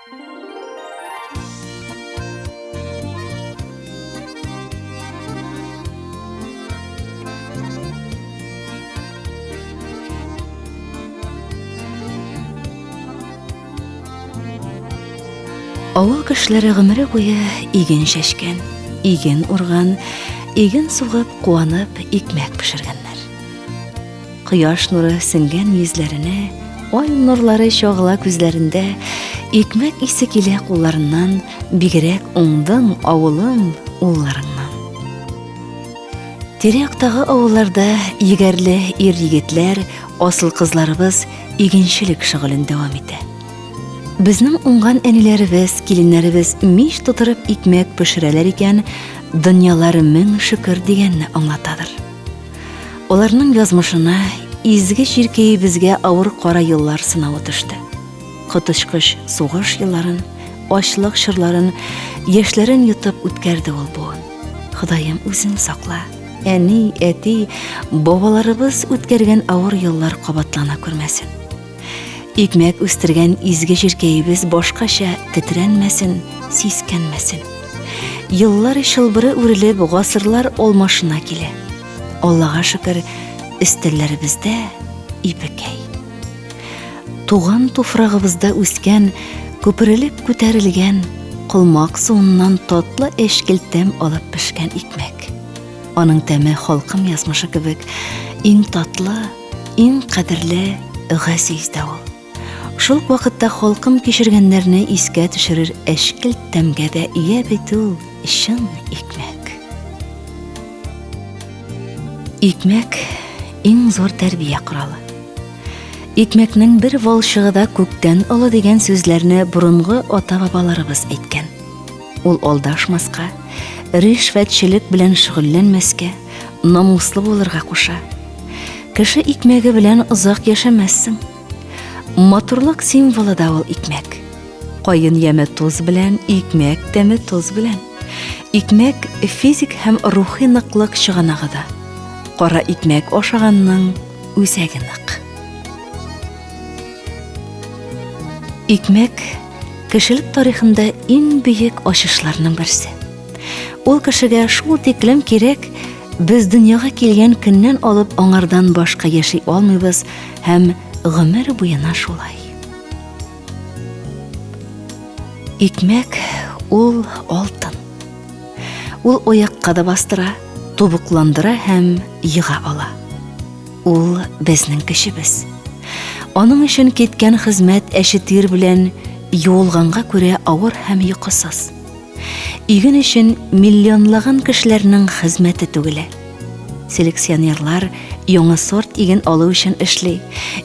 Авыл кешеләре гомере буе иген чәчкән, иген урган, иген сугып, куанып, икмәк пешергәннәр. Кояш нуры сеңгән йөзләренә, ай нурлары чагыла күзләрендә, икмәк исе килә кулларыннан, бигрәк уңдың, авылым, улларыңнан. Тирә-яктагы авылларда егәрле ир-егетләр, асыл кызларыбыз игенчелек шөгылен дәвам итә. Безнең уңган әниләребез, киленнәребез мич тутырып икмәк пешерәләр икән, дөньялары мең шөкер дигәнне аңлатадыр. Аларның язмышына изге чиркәебезгә авыр кара еллар сынавы төште. Коточкыч сугыш елларын, ачлык чорларын, яшьләрен йотып үткәрде ул буын. Ходаем, үзең сакла. Әни, әти, бабаларыбыз үткәргән авыр еллар кабатлана күрмәсен. Икмәк үстергән изге җиркәебез башкача тетрәнмәсен, сискәнмәсен. Еллар чылбыры үрелеп, гасырлар алмашына килә. Аллага шөкер, өстәлләребездә ипекәй. Туган туфрагыбызда үскән, күперелеп күтәрелгән, колмак суыннан татлы әчкелт тәм алып пешкән икмәк. Аның тәме халкым язмышы кебек иң татлы, иң кадерле, газиз дә ул. Шул ук вакытта халкым кичергәннәрне искә төшерер әчкелт тәмгә дә ия бит ул чын икмәк. Икмәк иң зур тәрбия коралы. Икмәкнең бер валчыгы да күктән олы дигән сүзләрне борынгы ата-бабаларыбыз әйткән. Ул алдашмаска, ришвәтчелек белән шөгыльләнмәскә, намуслы булырга куша. Кеше икмәге белән озак яшәмәссең. Матурлык символы да ул икмәк. Каен яме тоз белән, икмәк тәме тоз белән. Икмәк физик һәм рухи ныклык чыганагы да. Кара икмәк ашаганның үзәге нык. Икмәк кешелек тарихында иң бөек ачышларның берсе. Ул кешегә шул тиклем кирәк, без дөньяга килгән көннән алып аңардан башка яши алмыйбыз һәм гомер буена шулай. Икмәк ул алтын. Ул аякка да бастыра, тубыкландыра һәм ега ала. Ул безнең көчебез. Аның өчен киткән хезмәт әче тир белән юылганга күрә авыр һәм йокысыз. Иген өчен миллионлаган кешеләрнең хезмәте түгелә. Селекционерлар яңа сорт иген алу өчен эшли.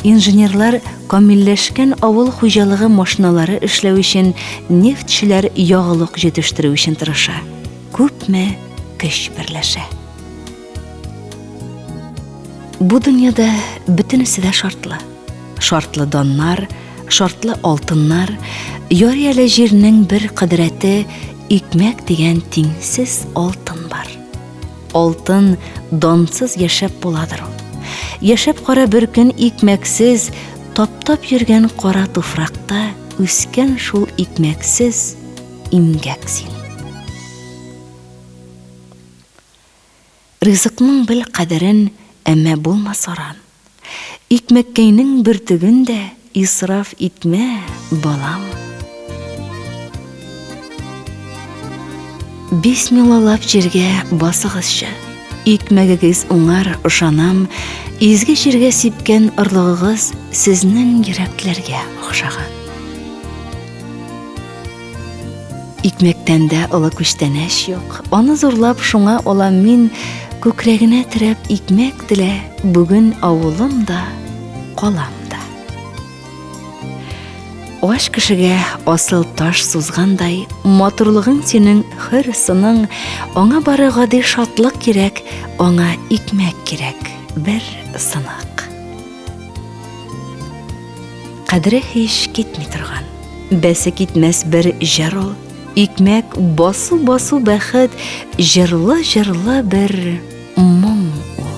Инженерлар камилләшкән авыл хуҗалыгы машиналары эшләү өчен, нефтьчеләр ягулык җитештерү өчен тырыша. Күпме көч берләшә. Бу дөньяда бөтенесе дә шартлы. Шартлы даннар, шартлы алтыннар, ярый әле җирнең бер кодрәте икмәк дигән тиңсез алтын бар. Алтын дансыз яшәп буладыр ул. Яшәп кара бер көн икмәксез, таптап йөргән кара туфракта үскән шул икмәксез имгәк син. Ризыкның бел кадерен, әмма булма саран. Икмәккәйнең бөртеген дә исраф итмә, балам. Бисмиллалап җиргә басыгызчы. Икмәгегез уңар, ышанам, изге җиргә сипкән орлыгыгыз сезнең йөрәкләргә охшаган. Икмәктән дә олы күчтәнәч юк. Аны зурлап шуңа алам мин, күкрәгенә терәп икмәк телә, бүген авылым да, калам да. Ач кешегә асыл таш сузгандай, матурлыгың синең хөр сының, аңа бары гади шатлык кирәк, аңа икмәк кирәк, бер сынык. Кадере һич китми торган. Бәсе китмәс бер җыр ул. Икмәк басу-басу бәхет, җырлы-җырлы бер моң ул.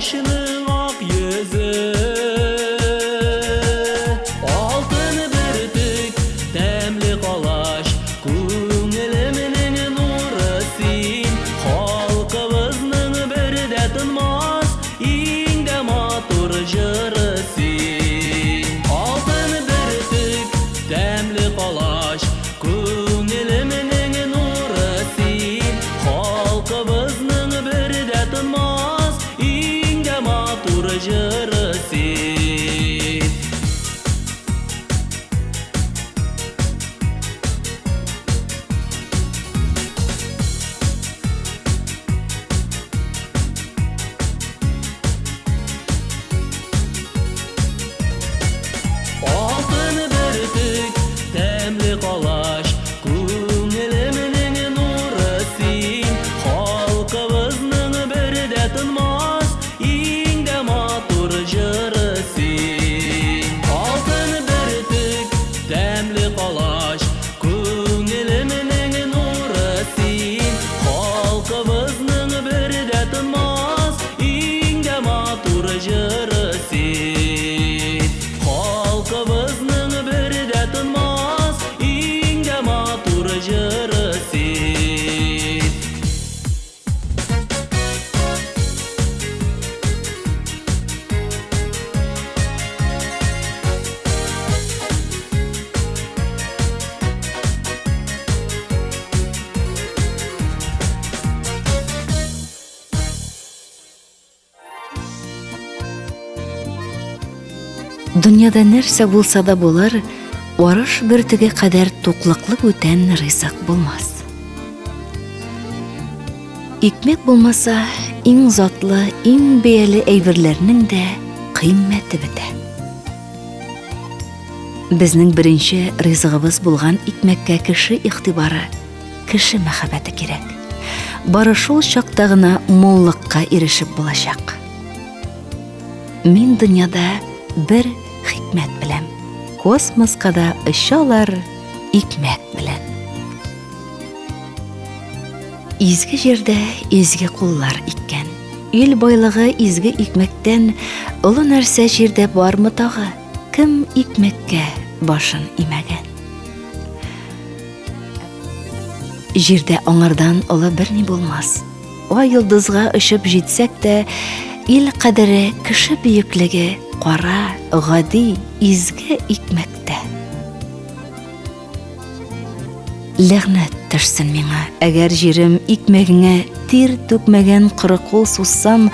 Калачның ак йөзе. Алтын бөртек, тәмле калач, күңелемнең нуры син. Халкыбызның бер дә тынмас, иң дә матур җыры син. Алтын бөртек, тәмле калач, күңелемнең нуры син. Халкыбызның бер дә тынмас, иң дә матур җыры син. Алтын бөртек, тәмле калач, күңелемнең нуры син. Халкыбызның бер дә тынмас, иң дә матур җыры син. Алтын бөртек, тәмле калач, күңелемнең нуры син. Халкыбызның бер дә тынмас, иң дә матур җыры син. Халкыбызның бер дә тынмас, иң дә матур җыры син. Дөньяда нәрсә булса да булыр, арыш бөртеге кадәр туклыклы бүтән ризык булмас. Икмәк булмаса, иң затлы, иң бәяле әйберләрнең дә кыйммәте бетә. Безнең беренче ризыгыбыз булган икмәккә кеше игътибары, кеше мәхәббәте кирәк. Бары шул чакта гына муллыкка ирешеп булачак. Мин дөньяда бер хикмәт беләм. Космоска да очалар икмәк белән. Изге җирдә изге куллар иккән. Ил байлыгы изге икмәктән олы нәрсә җирдә бармы тагы? Кем икмәккә башын имәгән? Җирдә аңардан олы берни булмас. Ай йолдызга очып җитсәк тә, ил кадере, кеше бөеклеге кара, гади, изге икмәктә. Ләгънәт төшсен миңа, әгәр җирем икмәгеңә тир түкмәгән коры кул сузсам,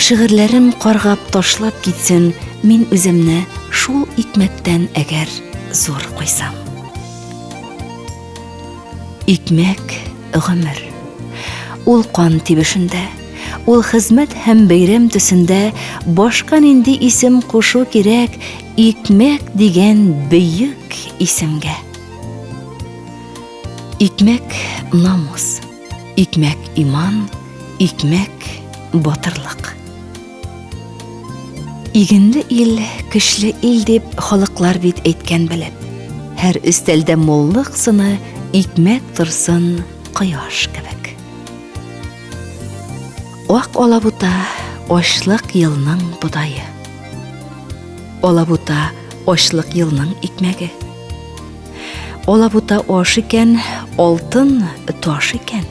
шигырьләрем каргап ташлап китсен, мин үземне шул икмәктән әгәр зур куйсам. Икмәк гомер. Ул кан тибешендә, ул хезмәт һәм бәйрәм төсендә башка нинди исем кушу кирәк икмәк дигән бөек исемгә. Икмәк намус, икмәк иман, икмәк батырлык. Игенле ил, көчле ил дип халыклар бит әйткән белеп. Һәр өстәлдә муллык сыны, икмәк торсын кояш кебек. Ак алабута ачлык елның бодае. Алабута ачлык елның икмәге. Алабута аш икән, алтын таш икән.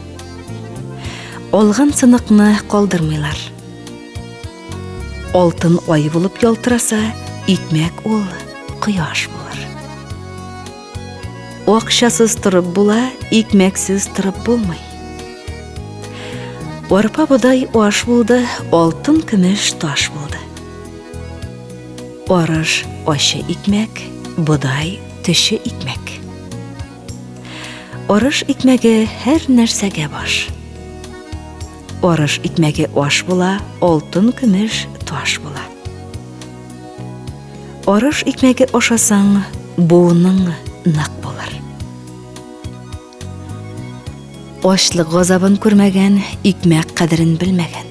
Алган сыныкны калдырмыйлар. Алтын ай булып ялтыраса, икмәк ул кояш булыр. Акчасыз торып була, икмәксез торып булмый. Арпа бодай аш булды, алтын көмеш таш булды. Арыш ачы икмәк, бодай төче икмәк. Арыш икмәге һәр нәрсәгә баш. Арыш икмәге аш була, алтын көмеш таш була. Арыш икмәге ашасаң, буының нык булыр. Ачлык газабын күрмәгән, икмәк кадерен белмәгән.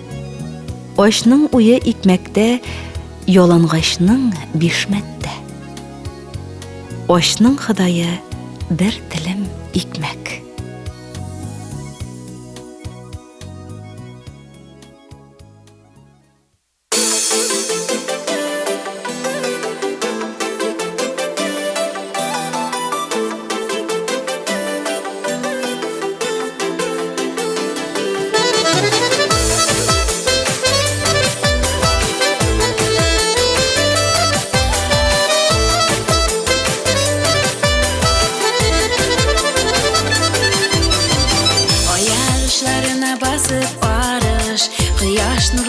Ачның уе икмәктә, ялангачның бишмәттә. Ачның Ходае бер телем икмәк.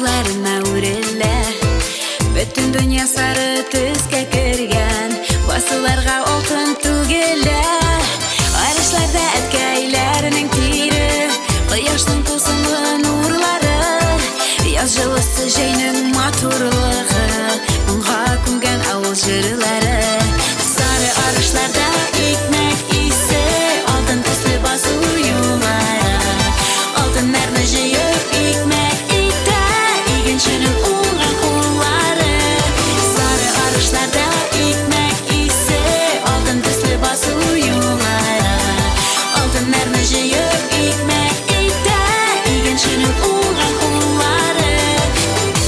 нурларына үрелә. Бөтен дөнья сары төскә кергән, басуларга алтын түгелә. Арышларда әткәйләрнең тире, кояшның тылсымлы нурлары, яз җылысы, җәйнең матурлыгы, моңга күмгән авыл җырлары. Сары арышларда икмәк исе, алтын төсле басу юллары. Алтыннарны җыеп икмәк итә, игенченең уңган куллары. Сары арышларда икмәк исе, алтын төсле басу юллары. Алтыннарны җыеп икмәк итә, игенченең уңган куллары.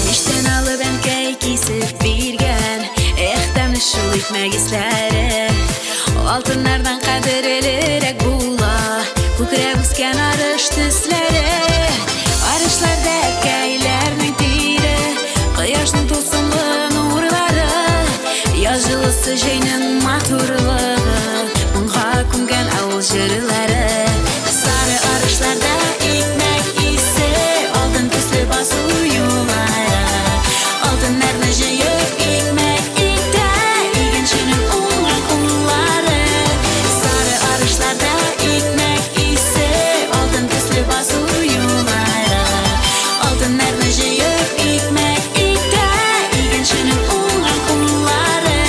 Мичтән алып әнкәй кисеп биргән, эх, тәмле шул икмәк исләре. Алтыннардан кадерлерәк була, күкрәп үскән арыш төсләре. Арышларда әткәйләрнең тире, кояшның тылсымлы нурлары, яз җылысы, җәйнең матурлыгы, моңга күмгән авыл җырлары. Сары арышларда икмәк исе, алтын төсле басу юллары. Алтыннарны җыеп икмәк итә, игенченең уңган куллары. Сары арышларда икмәк исе, алтын төсле басу юллары. Алтыннарны җыеп икмәк итә, игенченең уңган куллары.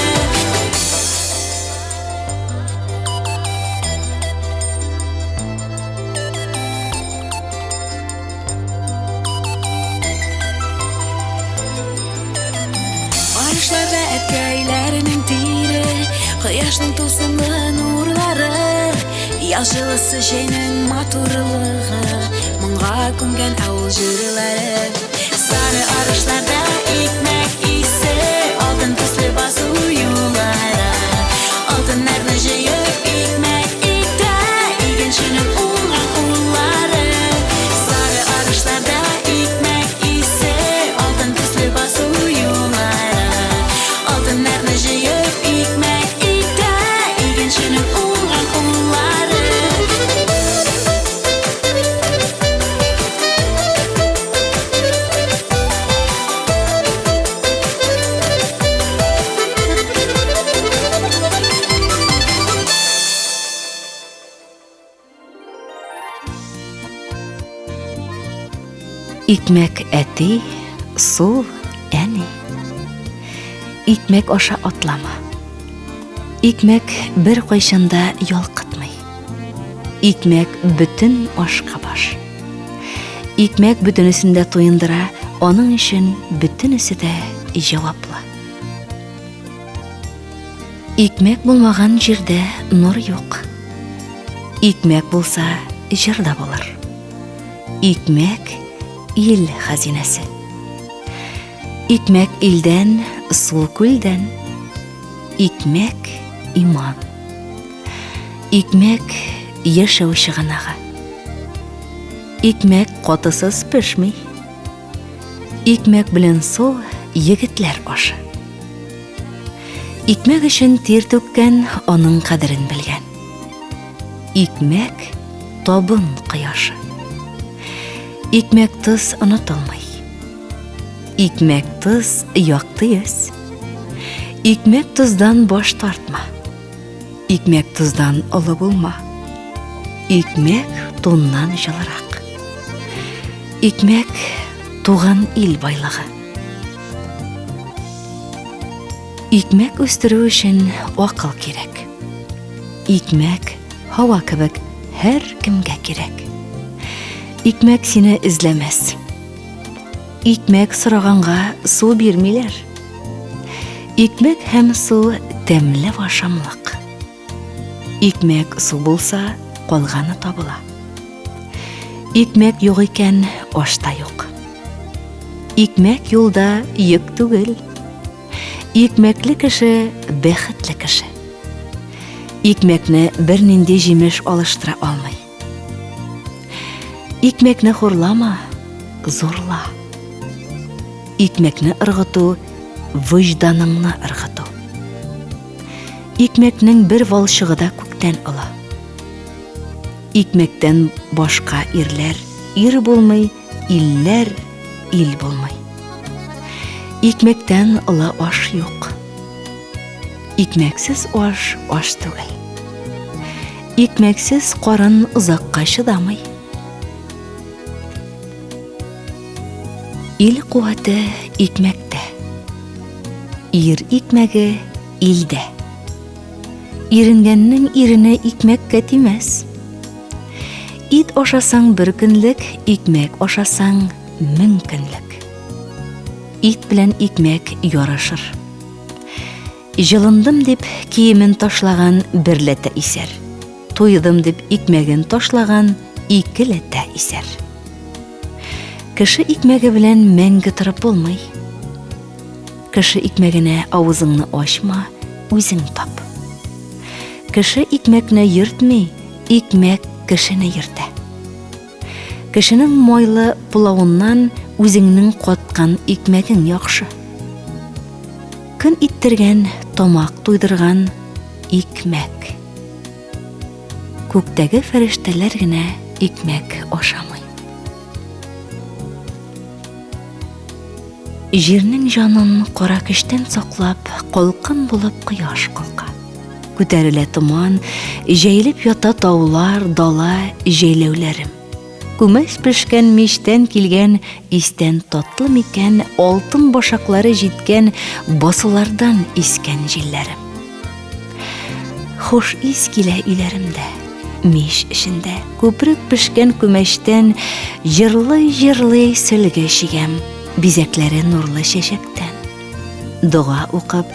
Арышларда әткәйләренең тире, кояшның тылсымлы нурлары, яз җылысы, җәйнең матурлыгы, моңга күмгән авыл җырлары. Сары арышларда икмәк исе, алтын төсле басу юллары. Алтыннарны җыеп икмәк итә, игенченең уңган куллары. Сары арышларда икмәк исе, алтын төсле басу юллары. Алтыннарны җыеп икмәк итә, игенченең уңган куллары. Икмәк әти, су әни. Икмәк аша атлама. Икмәк бер кайчан да ялкытмый. Икмәк бөтен ашка баш. Икмәк бөтенесен дә туендыра, аның өчен бөтенесе дә җаваплы. Икмәк булмаган җирдә нур юк. Икмәк булса, җыр да булыр. Икмәк ил хәзинәсе. Икмәк илдән, су күлдән. Икмәк иман. Икмәк яшәү чыганагы. Икмәк катысыз пешми. Икмәк белән су егетләр ашы. Икмәк өчен тир түккән, аның кадерен белгән. Икмәк табын кояшы. Икмәк тоз онытылмый. Икмәк тоз якты йөз. Икмәк тоздан баш тартма. Икмәк тоздан олы булма. Икмәк туннан җылырак. Икмәк туган ил байлыгы. Икмәк үстерү өчен акыл кирәк. Икмәк һава кебек һәр кемгә кирәк. Икмәк сине эзләмәс. Икмәк сораганга су бирмиләр. Икмәк һәм су тәмле ашамлык. Икмәк су булса, калганы табыла. Икмәк юк икән, аш та юк. Икмәк юлда йөк түгел. Икмәкле кеше бәхетле кеше. Икмәкне бернинди җимеш алыштыра алмый. Икмәкне хурлама, зурла. Икмәкне ыргыту, вөҗданыңны ыргыту. Икмәкнең бер валчыгы да күктән ала. Икмәктән башка ирләр ир булмый, илләр ил булмый. Икмәктән олы аш юк. Икмәксез аш аш түгел. Икмәксез карын озакка чыдамый. Ил куәте икмәктә. Ир икмәге илдә. Иренгәннең ирене икмәккә тимәс. Ит ашасаң бер көнлек, икмәк ашасаң мең көнлек. Ит белән икмәк ярашыр. Җылындым дип киемен ташлаган берләтә исәр. Туйдым дип икмәген ташлаган икеләтә исәр. Кеше икмәге белән мәңге торып булмый. Кеше икмәгенә авызыңны ачма, үзең тап. Кеше икмәкне йөртми, икмәк кешене йөртә. Кешенең майлы пылавыннан үзеңнең каткан икмәгең яхшы. Көн иттергән, тамак туйдырган икмәк. Күктәге фәрештәләр генә икмәк ашамый. Җирнең җанын кара көчтән саклап, калкан булып кояш калка. Күтәрелә томан, җәелеп ята таулар, дала, җәйләүләрем. Күмәч пешкән мичтән килгән истән татлы микән, алтын башаклары җиткән басулардан искән җилләрем. Хуш ис килә өйләремдә, мич эчендә, күпереп пешкән күмәчтән җырлый-җырлый сөлге чигәм, бизәкләре нурлы чәчәктән. Дога укып,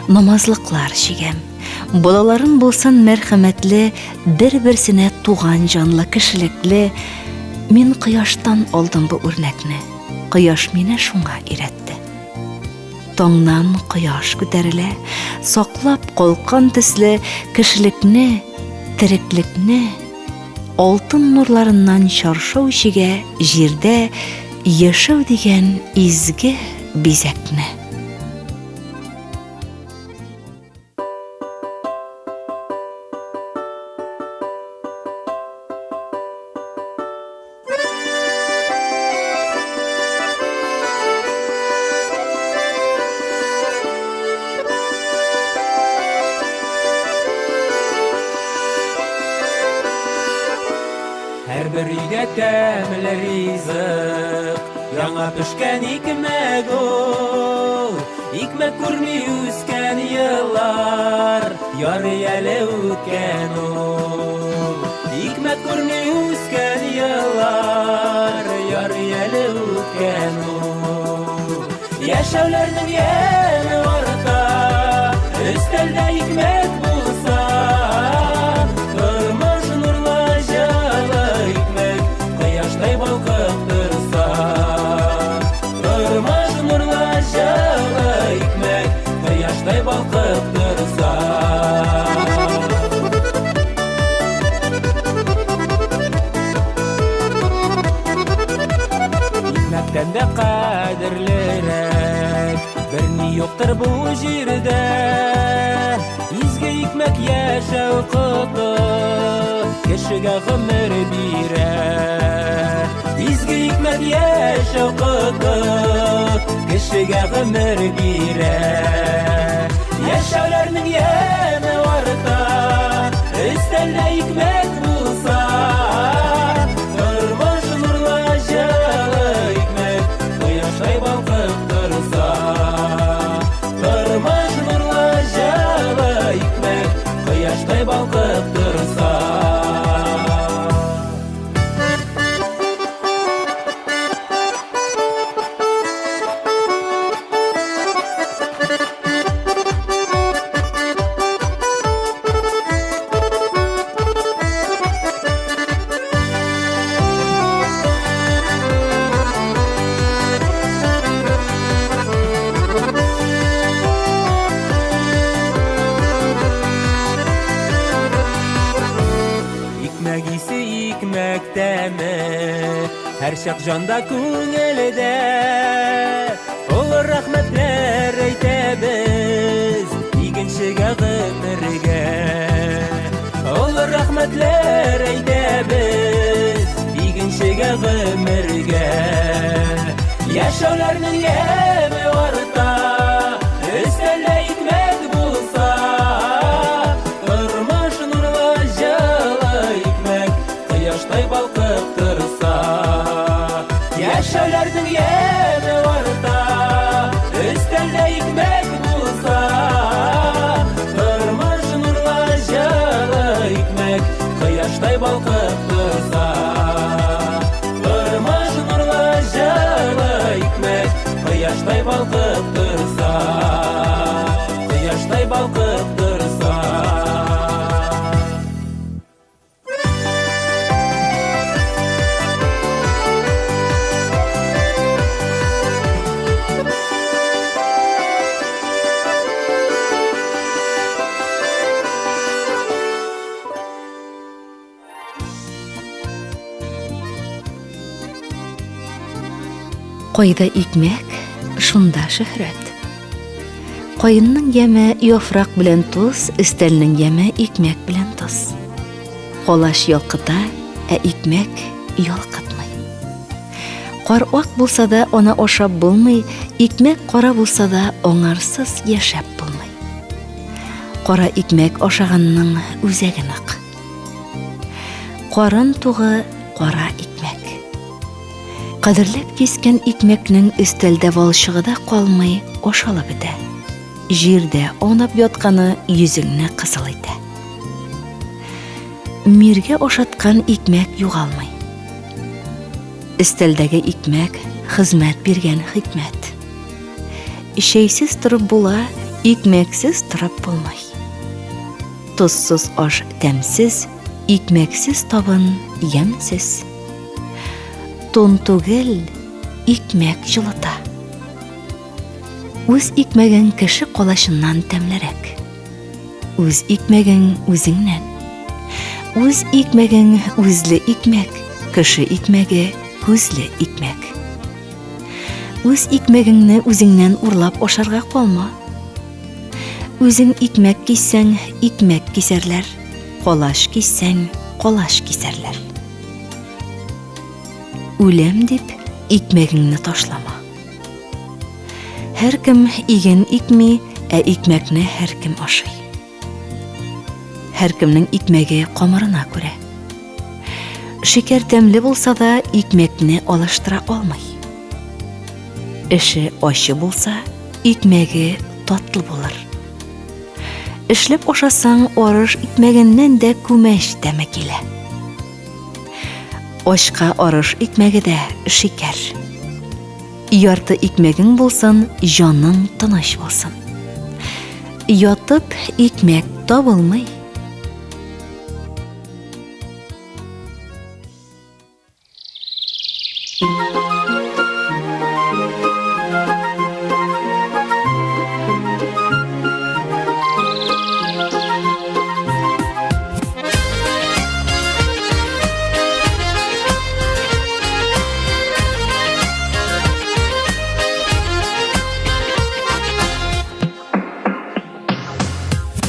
намазлыклар чигәм. Балаларым булсын мәрхәмәтле, бер-берсенә туган җанлы, кешелекле. Мин кояштан алдым бу үрнәкне. Кояш мине шуңа өйрәтте. Таңнан кояш күтәрелә, саклап калкан төсле кешелекне, тереклекне, алтын нурларыннан чаршау чигә җирдә яшәү дигән изге бизәкне. Һәрбер өйдә тәмле ризык, яңа пешкән икмәк ул. Икмәк күрми үскән еллар, ярый әле үткән ул. Икмәк күрми үскән еллар, ярый әле үткән ул. Яшәүләрнең яме арта, өстәлдә икмәк булса. Тормыш нурлы җылы икмәк, кояштай балкып торса. Тормыш нурлы җылы икмәк, кояштай балкып торса. Икмәктән дә кадерлерәк берни юктыр бу җирдә. Изге икмәк яшәү коты, кешегә гомер бирә. Изге икмәк яшәү коты, кешегә гомер бирә. Яшәүләрнең яме арта, өстәлдә икмәк булса. Тормыш нурлы җылы икмәк, кояштай балкып торса. Тормыш нурлы җылы икмәк, кояштай балкып торса. Икмәк исе, икмәк тәме Һәрчак җанда күңелдә. Олы рәхмәтләр әйтәбез Игенчегә гомергә. Олы рәхмәтләр әйтәбез Игенчегә гомергә. Яшәүләрнең яме арта, өстәлдә икмәк булса. Тормыш нурлы җылы икмәк, кояштай балкып торса. Яшәүләрнең яме арта, өстәлдә икмәк булса. Тормыш нурлы җылы икмәк, кояштай балкып торса. Тормыш нурлы җылы икмәк, кояштай балкып торса. Кояштай балкып торса. Кайда икмәк, шунда шөһрәт. Каенның яме яфрак белән тоз, өстәлнең яме икмәк белән тоз. Калач ялкыта, ә икмәк ялкытмый. Кар ак булса да, аны ашап булмый, икмәк кара булса да, аңарсыз яшәп булмый. Кара икмәк ашаганның үзәге нык. Карын тугы кара икмәк. Кадерләп кискән икмәкнең өстәлдә валчыгы да калмый, ашалып бетә. Җирдә аунап ятканы йөзеңне кызыл итә. Миргә ашаткан икмәк югалмый. Өстәлдәге икмәк хезмәт биргән хикмәт. Чәйсез торып була, икмәксез торып булмый. Тозсыз аш тәмсез, икмәксез табын ямьсез. Тон түгел, икмәк җылыта. Үз икмәгең кеше калачыннан тәмлерәк. Үз икмәгең үзеңнән. Үз икмәгең үзле икмәк, кеше икмәге күзле икмәк. Үз икмәгеңне үзеңнән урлап ашарга калма. Үзең икмәк киссәң, икмәк кисәрләр. Калач киссәң, калач кисәрләр. Үләм дип, икмәгеңне ташлама. Һәркем иген икми, ә икмәкне һәркем ашый. Һәркемнең икмәге камырына күрә. Шикәр тәмле булса да, икмәкне алыштыра алмый. Эше ачы булса, икмәге татлы булыр. Эшләп ашасаң, арыш икмәгеннән дә күмәч тәме килә. Ачка арыш икмәге дә шикәр. Ярты икмәгең булсын, җаның тыныч булсын. Ятып икмәк табылмый.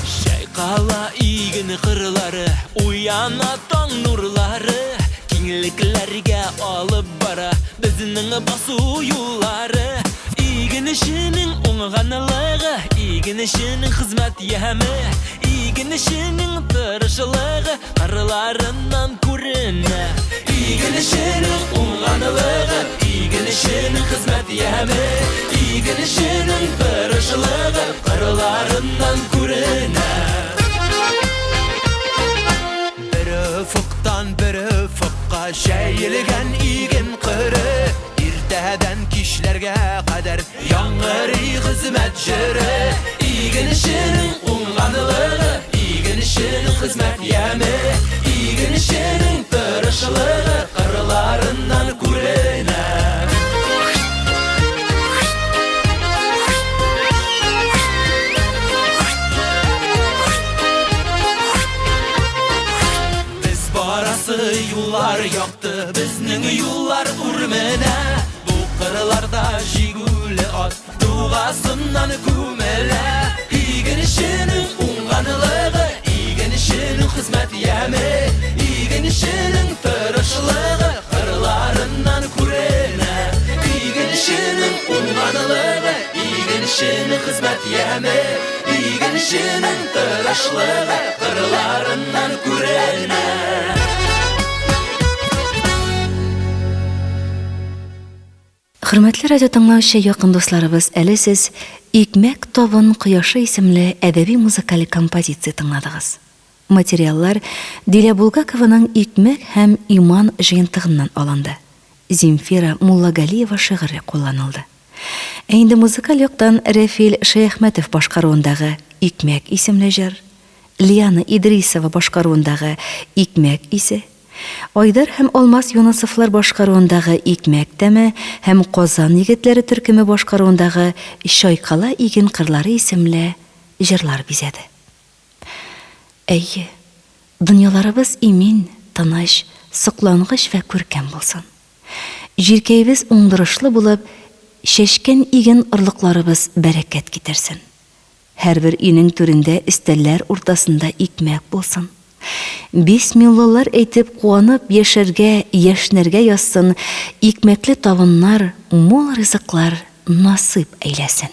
Чайкала иген кырлары, уяна таң нурлары, киңлекләргә алып бара безнең басу юллары. Иген эшенең уңганлыгы, иген эшенең хезмәт яме, иген эшенең тырышлыгы кырларыннан күренә. Иген эшенең уңганлыгы, иген эшенең хезмәт яме, иген эшенең тырышлыгы кырларыннан күренә. Бер офыктан бер офыкка җәелгән иген кыры, иртәдән кичләргә кадәр яңгырый хезмәт җыры. Иген эшенең уңганлыгы, иген эшенең хезмәт яме, иген эшенең тырышлыгы кырларыннан күренә. Без барасы юллар якты, безнең юллар үрменә. Бу кырларда җигүле ат дугасыннан күмелә. Иген эшенең уңганлыгы, иген эшенең хезмәт яме, иген эшенең тырышлыгы кырларыннан күренә. Иген эшенең Игенченең хезмәт яме, игенченең тырышлыгы кырларыннан күренә. Хөрмәтле радио тыңлаучы якын дусларыбыз, әле сез Икмәк табын кояшы исемле әдәби-музыкаль композиция тыңладыгыз. Материаллар Дилә Булгакованың Икмәк һәм иман җыентыгыннан алынды. Земфира Муллагалиева шигыре кулланылды. Ә инде музыкаль яктан Рәфил Шәяхмәтов башкаруындагы Икмәк исемле җыр, Лиана Идрисова башкаруындагы Икмәк исе, Айдар һәм Алмаз Юнысовлар башкаруындагы Икмәк тәме һәм Казан егетләре төркеме башкаруындагы Чайкала иген кырлары исемле җырлар бизәде. Әйе, дөньяларыбыз имин, тыныч, соклангыч вә күркәм булсын. Җиркәебез уңдырышлы булып, чәчкән иген орлыкларыбыз бәрәкәт китерсен. Һәрбер өйнең түрендә өстәлләр уртасында икмәк булсын. Бисмиллалар әйтеп куанып яшәргә, яшьнәргә язсын, икмәкле табыннар, мул ризыклар насыйп әйләсен.